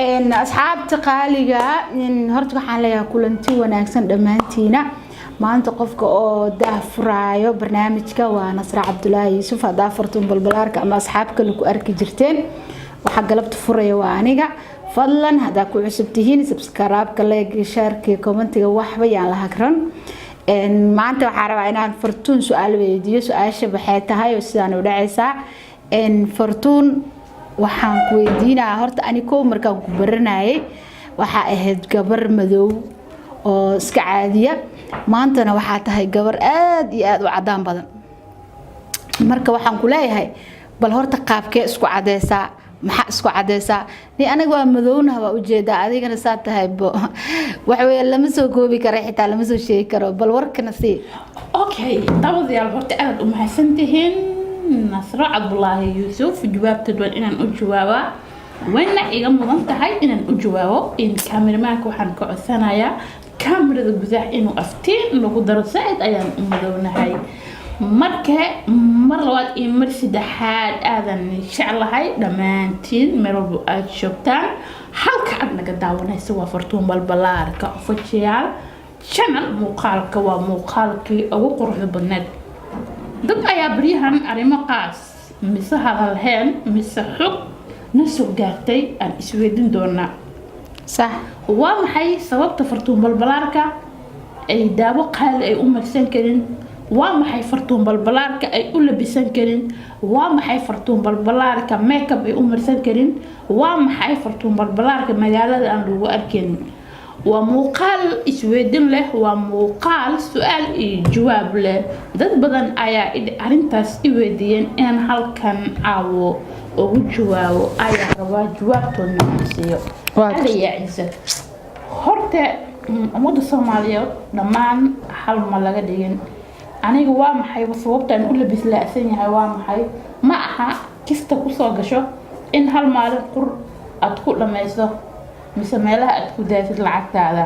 Asxaabta qaaliga, horta waxaan leeyahay kulanti wanaagsan dhammaantiina. Maanta qofka oo daahfuraayo barnaamijka waa Nasra Cabdulaahi Yuusuf. Haddaa Fartuun Balbalaarka ama asxaab kale ku arki jirteen, waxaa galabta furaya waa aniga. Fadlan, haddaa ku cusub tihiin, subscribe-ka, like, share-ka, comment-iga, waxba yaan la hagran. Maanta waxaa rabaa inaan Fartuun su-aal weydiiyo. Su-aasha waxay tahay oo sidaan u dhacaysaa: Fartuun, waxaan ku weydiinaa, horta ani kow markaan ku baranayay waxaa ahayd gabar madow oo iska caadiya, maantana waxaa tahay gabar aada iyo aada u cadaan badan. Marka waxaan ku leeyahay, bal horta qaabkee isku cadeysaa? Maxaa isku cadeysaa? Ni anaga waa madownaha, waa ujeedaa, adigana saa tahay bo waxaweye lama soo koobi karo, xitaa lama soo sheegi karo. Bal warkana sii. Okay, dabadayaal, horta aada u mahadsantihiin. Nasro Cabdulaahi Yuusuf, jawaabteed waan inaan u jawaabaa, wayna iga mudan tahay inaan u jawaabo. In kaameramanka waxaan ka codsanayaa kaamirada gudaha inuu aftiin lagu daro, zaa-id ayaan u madownahay. Marka mar labaad iyo mar saddexaad, aadan jeclahay dhammaantiin meel walba aada joogtaan. Halka aad naga daawanaysa waa Fartuun Balbalaarka Official Channel. Muuqaalka waa muuqaalkii ugu quruxda badneed. Dad ayaa baryahan arrimo qaas mise hadalheen mise xog na soo gaartay aan isweydiin doonaa. Sax. Waa maxay sababta Fartuun Balbalaarka ay daawo qaali ay u marsan karin? Waa maxay Fartuun Balbalaarka ay u labisan karin? Waa maxay Fartuun Balbalaarka makeup ay u marsan karin? Waa maxay Fartuun Balbalaarka magaalada aan lagu arkaynin? Waa muuqaal isweydin leh, waa muuqaal su-aal iyo jawaab leh. Dad badan ayaa arrintaas i weydiiyeen. Inaan halkan caawo ugu jawaabo ayaa rabaa, jawaabtoodna aan siiyo. Waa. Alla yaa ciise, horta ummadda Soomaaliyeed dhammaan hal ma laga dhigin. Aniga waa maxay sababtaan u labis laacsan yahay? Waa maxay? Ma aha kista kusoo gasho in hal maalin qur aad ku dhammayso mise meelaha aad ku daasid lacagtaada.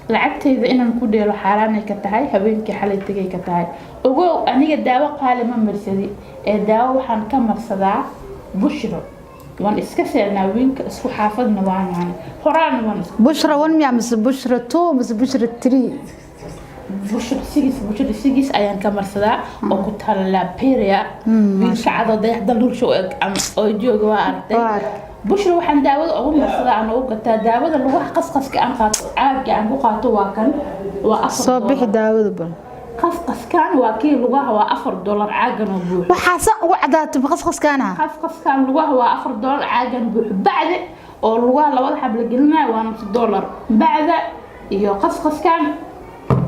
Lacagtayda inaan ku dheelo xaaraanay ka tahay, habeenkii xalay tegay ka tahay. Ogow, aniga daawo qaali ma marsadi ee daawo waxaan ka marsadaa Bushro. Waan iska seelnaa wiinka, isku xaafadna waan horaana waan isku Bushra one miya mise Bushra two mise Bushra three? Bushra sigis, Bushra sigis ayaan ka marsadaa oo ku taala Laperia. Wiilka cadoo dayaxda nursha u eg oo jooga waa aragtay. Waa aragtay. Bushra waxaan daawada ugu marsadaa aan ugu gataa daawada lugaha qasqaska aan qaato, caagga aan ku qaato waa kan, waa 4 Soo bixi doolar. daawada bal. Qasqaskan waa kii lugaha, waa $4 caagan oo buuxo. Waxaa san ugu cadaatay qasqaskaana? Qasqaskan lugaha waa $4 caagan buuxo. Bacda oo lugaha labada xab la gelinayo waa $0. Bacda iyo qasqaskan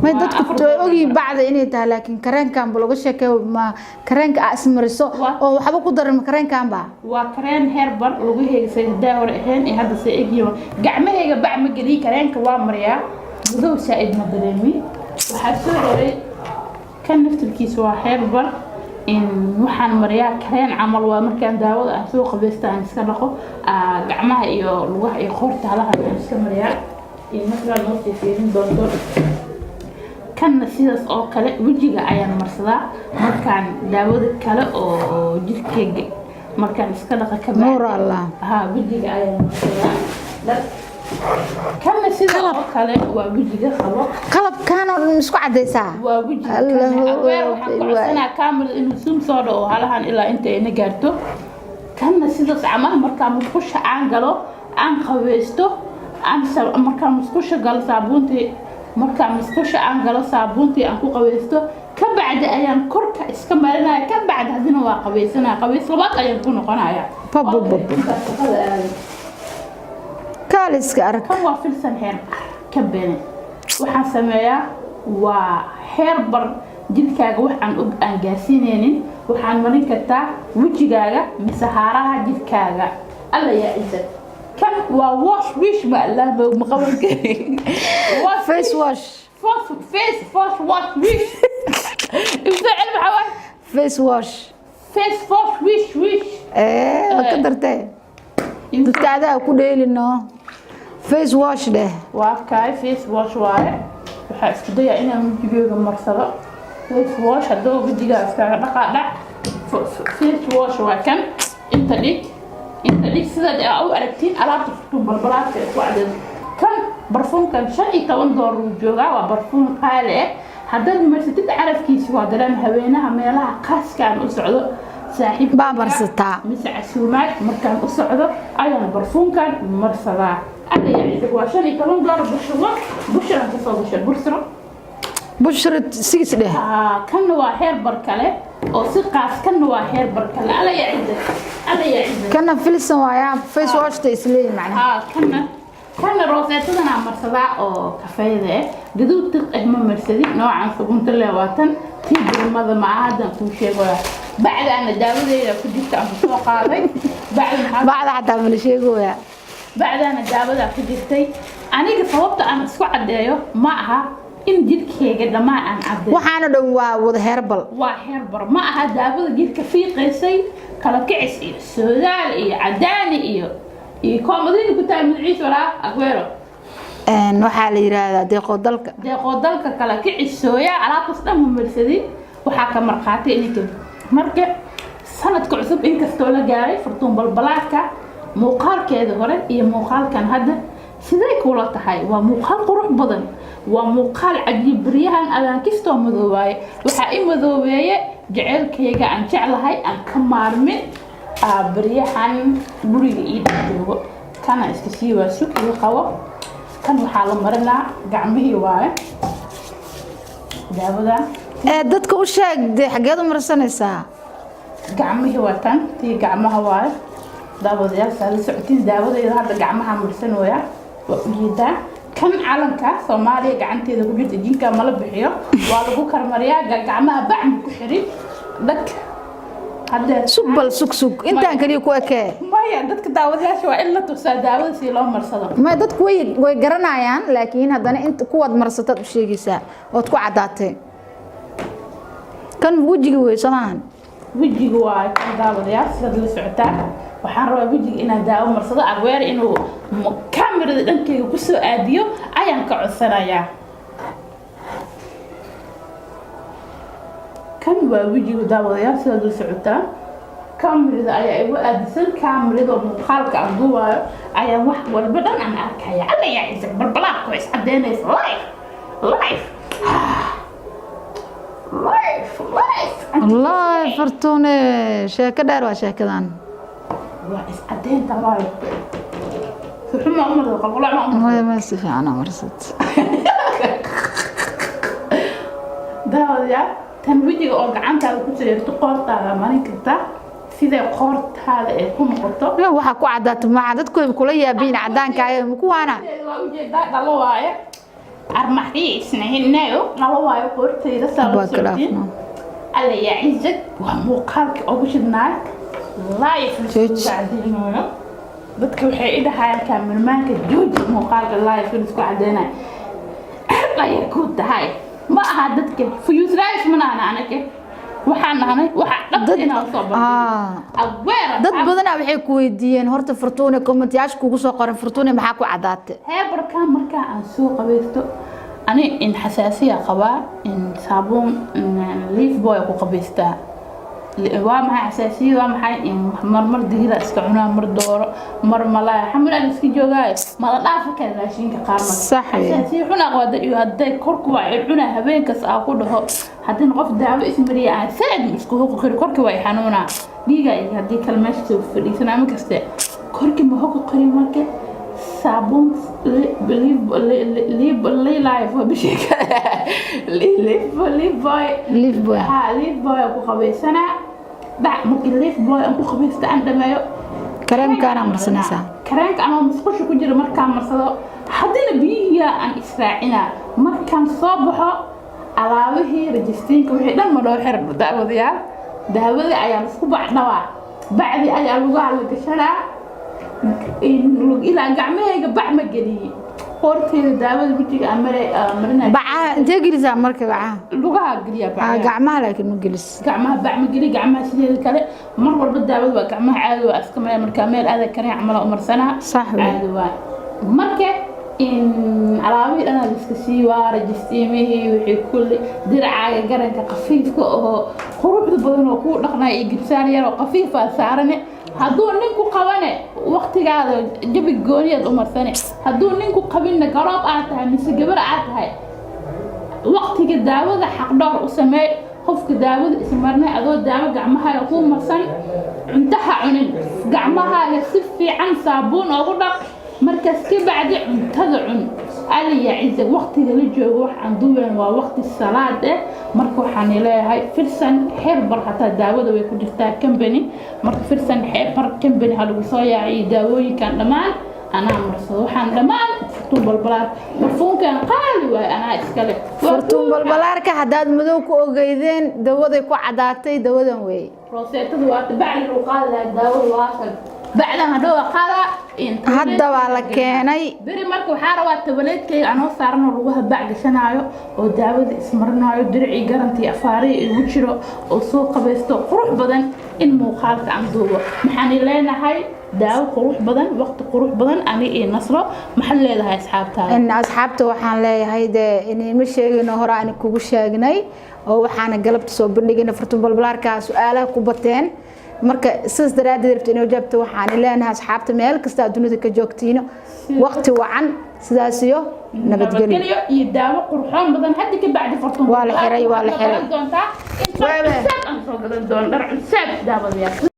May waa dadku afar way doolar. ogyihiin bacda inay tahay, laakiin kareenkan ba laga sheekeeyo. Ma kareenka aa ismariso oo waxba ku daran? Ma kareenkan ba? Waa kareen herbal lugaheyga say hadaa hore ahayn iyo hadda say egyihiin. Gacmahayga bac ma geliyi, kareenka waa mariyaa, madow saa-id ma dareemi. Waxaa soo heray kan naftirkiisa waa herbal. In waxaan mariyaa kareen camal waa markaan daawada aan soo qabaysta, aan iska dhaqo, gacmaha iyo lugaha iyo qoorta halaha aan iska mariyaa. Iyo markaa noo sii fiirin doonto. Kanna sidaas oo kale wejiga ayaan marsadaa markaan daawada kale oo jirkeyga markaan iska dhaqa ka bacdi. Nuur Allah. Ha, wejiga ayaan marsadaa. Kanna sida oo kale waa wejiga qabo. Qalabkan oo dhan isku cadaysaa? Waa wejiga. Allahu kana aweer waxaan ku waay. codsanaa kaamil inuu zoom soo dhaco halahan ilaa inta ayna gaarto. Kanna sidaas camal, markaa musqusha aan galo, aan qaweysto, aan markaa musqusha galo saabuuntii, markaa musqusha aan galo saabuuntii aan ku qaweysto ka bacdi ayaan korka iska marinaya. Ka bacdi haddina waa qaweysanaya, qaweys labaad ayaan ku noqonaya. Ba, ba, ba, ba. Intaas shaqada aaday. Kaaliska arag. Kan waa Filsan Hair Company. Waxaan sameeyaa waa herbal, jirkaaga wax aan og aan gaarsiinaynin. Waxaan marin kartaa wejigaaga mise haaraha jirkaaga. Alla yaa ciise, kan waa wash wish, ma Allah ma qaban karin. Wash. Face wash. Face wash, wash wish, ibsa cilmi waxaa waaye. Face wash. Face wash wish wish. Ee waa ka dartee, dadka adaa ku dheelino, face wash dheh. Waa kaay, face wash waaye. Waxaa isku dayaa inaan wejigeyga marsado face wash. Hadduu wejigaa iskaga dhaqaa dhac, face wash waa kan. Inta dhig, inta. Dhulka dhig sidaad aa u aragtiin alaabta Furtuun Balbalaarka ee ku caddeed. Kan barfuunkan $15 uu joogaa, waa barfuun qaali ah. Haddaad marsatid carafkiisa waa dareem. Haweenaha meelaha khaaska aan u socdo, saaxiib Baa marsataa. mise casuumaad markaan u socdo ayaan barfuunkan marsadaa. Alla yaciisag, waa $15. Bushugo bushraan kasoo gashay, Bursro. Bushra six dheh. Kanna waa heerbar kale oo si qaas, kanna waa heerbar kale. Alla yaciisag, alla yaciisag. Kana filsan waayaa, face washta isleeyihin macnaha. Haa, kana rooseetadanaa marsadaa oo kafeeda ah, gaduud tiq ah ma marsadin. Noocan sugunta leh waa tan, tii birmada ma aha. Haddaan kuu sheegaya, bacdaana daawadeeda ku jirta aan kusoo qaaday bacda maxaa? Bacda xataa mala sheegoyaa. Bacdaana daawadaa ku jirtay. Aniga sababta aan isku caddeeyo ma aha in jidhkeyga dhammaan aan caddeeyo. Waxaana dhan waa wada herbal. Waa heerbar, ma aha daawada jidhka fiiqaysay, kala kicis iyo soodaal iyo cadaani iyo koomadini ku tahay magaciisa walaa Aguero. Waxaa la yiraahdaa deeqoo dalka. Deeqoo dalka, kala kicis, sooyaa, alaabtaas dhan ma marsadin. Waxaa ka markhaatay ininka. Marka sanadka cusub inkastoo la gaaray, Furtuun Balbalaadka muuqaalkeeda hore iyo muuqaalkan hadda sidee kula tahay? Waa muuqaal qurux badan, waa muuqaal cajiib. Baryahan adaan kistoo madoobaaye, waxaa i madoobeeye jaceylkayga aan jeclahay aan ka maarmin. Baryahan guriga ii dhex joogo kana iska sii waa sug ii qabo. Kan waxaa la marinaa gacmihii waaye daawadan. Ee dadka u sheeg dee, xageed u marsanaysaa? Gacmihii waa tan, tii gacmaha waaye. Daawadayaal, saa la socotiin, daawadayda hadda gacmaha marsanooya, waa ujeedaa. Kan calanka Soomaaliya gacanteeda ku jirta, jinka mala bixiyo, waa lagu karmariyaa gacmaha. Bacma ku xirin dhag hadda. Sug bal, sug, sug, intaan kaliya ku ekee. Maya, dadka daawadayaasha waa in la tusaa daawada si loo marsado. Ma dadku way garanayaan, laakiin haddana inta kuwaad marsataad u sheegaysaa ood ku caddaatay. Kan wejiga wey, soo maahan? Wejiga waa kan, daawadayaal, sidaad la socotaan. Waxaan rabaa wejiga inaan daawo marsado. Agweer inuu kamerada dhankeyga kusoo aadiyo ayaan ka codsanayaa. Kan waa wejiga, daawadayaal, sidaad la socotaan. Kamerada ayaa igu aadisan, kamerada oo muuqaalka aan duubaayo ayaan wax walba dhan aan arkaya. Alla yaa isag, balbalaadku is cadeynaysa. Life, life, life, life. Wallaahi Fartuune, sheeko dheer waa sheekadan. Waa is cadeynta waayo. Suxuma umarda qalqalooc ma umarda? Maya, ma si fiican aa marsat. Daawadayaal, tan wejiga oo gacantaada ku sariirto, qoortaada marin kartaa, siday qoortaada ay ku noqoto. Waxaa ku caddaata maca dadku way kula yaabiin cadaankaaga kuwaana. Waa ujeedaa, dhalo waaye, armaxiisnahinayo, dhalo waayo qoortayda saa la Waa socotiin. khilaafno. Alla yaa cizad, waa muuqaalkii ugu shidnaay live Jooji. laisugu cadeynayo. Dadka waxay i dhahayaan, kaamirmaanka jooji, muuqaalka live laisku cadeynayo ayay ku tahay. Ma aha dadka views live ma nahna, anaka waxaan nahnay waxa dhabta inaan soo bandhigo. Aweer. Dad badanaa waxay ku weydiiyeen horta Fartuune, commentyaasha kugu soo qoran, Fartuune maxaa ku caddaatay? Heebarka markaa aan soo qabaysto, ani in xasaasiya qabaa, in saabuun Lifebuoy ku qabaystaa. Waa maxay xasaasiyada? Waa maxay? In marmar digira iska cunaa, mar dooro, mar malaya xamil aan iska joogaayo, mala dhaafi kara raashinka qaar marka. Sax weeye. Xasaasiya xun aqwaada iyo hadday korku waa i cunaa habeenkaas aa ku dhaho. Haddii qof daawo ismariya aan saaid ma isku hoqi kari, korki waa i xanuunaa, dhiiga iyo haddii kale meesha soo fadhiisanaa ma kaste, korki ma hoqi kari. Marka saabuun Lifebuoy. Lifebuoy. Ha, Lifebuoy ku qabaysanaa dhac. Markii Lifebuoy aan ku qabaysta aan dhameeyo, Kareemkaana marsanaysaa? Kareenka ama musqusha ku jira markaan marsado, haddana biyihiia aan israacinaa. Markaan soo baxo, alaabihii rajistiinka wixii dhan ma dhoo xir. Daawadayaal, daawada ayaa laisku bacdhawaa, bacdi ayaa lugaha la gashanaa ilaa gacmahayga. Bac ma geliyey qoorteyda daawada wejiga aan marinay. Bacaha intee gelisaa marka bacaha? Lugaha geliya bacaha. Gacmaha laakiin ma gelis. Gacmaha bac ma geli. Gacmaha sideeda kale mar walba daawada waa gacmaha caadi waa iska maraya. Markaa meel aada kareen camal u marsanaa. Sax wey. Caadi waa. Marka in alaabihii dhan la iska sii waa rajistiimihii wixii kulli, diracaaga garanka khafiifka oo quruxda badan oo kuu dhaqnaya iyo gibsaar yar oo khafiifa saarane. Hadduu ninku qabane, waqtigaada jabi gooniyaad u marsane. Hadduu ninku qabinna, garoob aad tahay mise gabar aad tahay, waqtiga daawada xaqdhoor u sameey. Qofka daawada ismarnay, adoo daawo gacmahaaga kuu marsan cuntaha cunin. Gacmahaaga si fiican saabuun oogu dhaq, markaas ka bacdi cuntada cun. Aliya ciise, waqtiga la joogo wax aan duubayn waa waqti salaad eh. Marka waxaan leeyahay Filsan Herbal, hataa daawada way ku jirtaa company. Marka Filsan Herbal Company ha lagu soo yaaciyo. Daawooyinkan dhammaan anaa marsado, waxaan dhammaan Furtuun Balbalaar. Barfuunkan qaali waay, anaa iskale. Furtuun Balbalaarka haddaad madow ku ogeydeen, dawaday ku caddaatay, dawadan weeye. Roseetada waa bacdi lagu qaadi lahaa, daawada waa kan, bacdan hadhow waa qaadaa. Hadda waa la keenay. Beri marka waxaa rabaa tabaleedkayga anoo saaran oo lugaha bac gashanaayo oo daawada ismarinaayo, diricii garantii afaarihi igu jiro oo soo qabaysto qurux badan in muuqaalka aan duubo. Maxaan leenahay? Daawo qurux badan, waqti qurux badan. Ani iyo Nasro, maxaad leedahay asxaabtaada? In asxaabta waxaan leeyahay, dee inima sheegayno, hore aan kugu sheegnay oo waxaana galabta soo bandhigayna Furtuun Balbalaarka, su-aalaha ku bateen. Marka sidaas daraaddeed rabta inay jawaabto, waxaan leenahay asxaabta meel kasta aad dunida ka joogtiino, waqti wacan, sidaas iyo nabadgelyo. Nabadgelyo iyo daawo qurxoon badan hadda ka bacdi Furtuun. Waa la xiray, waa la xiray. Doontaa in dhar Waabe. cusaab aan soo gadan doono, dhar cusaab, daawadayaal.